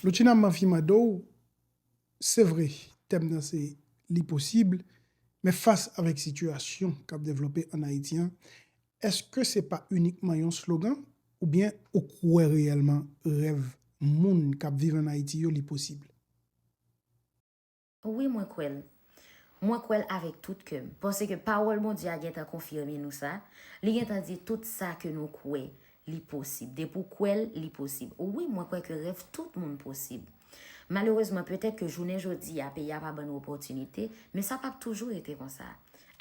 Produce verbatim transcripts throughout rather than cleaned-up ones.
Loutchina, m anvi mande w, se vre, tèm nan se li posib, men fas avèk sitiyasyon k ap devlope ann Ayiti an, èske se pa inikman yon slogan, oubyen ou kwè reyèlman rèv moun k ap viv ann Ayiti yo, li posib? Wi, mwen kwè l. Mwen kwè l avèk tout kè m. Paske pawòl Bondye a gentan konfime nou sa. Li gentan di tout sa ke nou kwè, li posib. Depi w kwè l, li posib. Wi, mwen kwè ke rèv tout moun posib. Malerezman, petèt ke jounen jodi a, peyi a pa ban nou opòtinite, men sa p ap toujou rete konsa.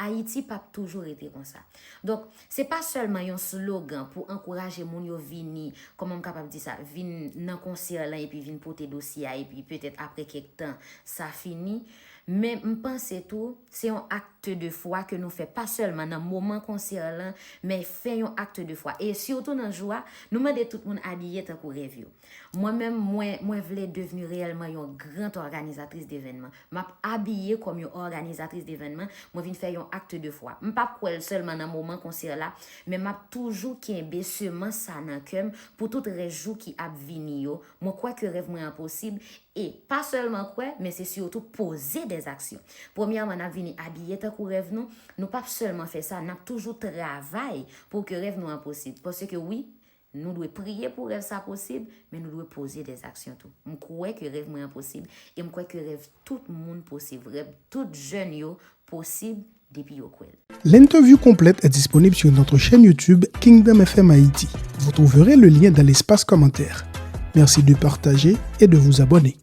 Ayiti p ap toujou rete konsa. Donk, se pa sèlman yon slogan pou ankouraje moun yo vini, kòman m kapab di sa, vin nan konsè lan epi vin pote dosye a epi petèt apre kèk tan, sa fini. Men m panse tou, se yon akte de fwa ke nou fè pa sèlman nan moman konsè lan, men fè yon akte de fwa. E sitou nan jou a, nou mande tout moun abiye tankou rèv yo. Mwen menm, mwen, mwen vle devni reyèlman yon gran òganizatris devènman. M ap abiye kòm yon òganizatris devènman, mwen vin fè yon akte de fwa. M p ap kwè l sèlman nan moman konsè la, men m ap toujou kenbe semans sa nan kè m pou tout rès jou ki ap vini yo. Mwen kwè ke rèv mwen an posib, e pa sèlman kwè, men se sitou poze dèzaksyon. Premyèman, n ap vini abiye tankou rèv nou, nou p ap sèlman fè sa, n ap toujou travay pou ke rèv nou an posib. Paske wi, nou dwe priye pou rèv sa posib, men nou dwe poze dèzaksyon tou. M kwè ke rèv mwen an posib, e m kwè ke rèv tout moun posib, rèv tout jèn yo posib depi yo kwè l. L'interview complète est disponible sur notre chaîne YouTube Kingdom F M Haïti. Vous trouverez le lien dans l'espace commentaire. Merci de partager et de vous abonner.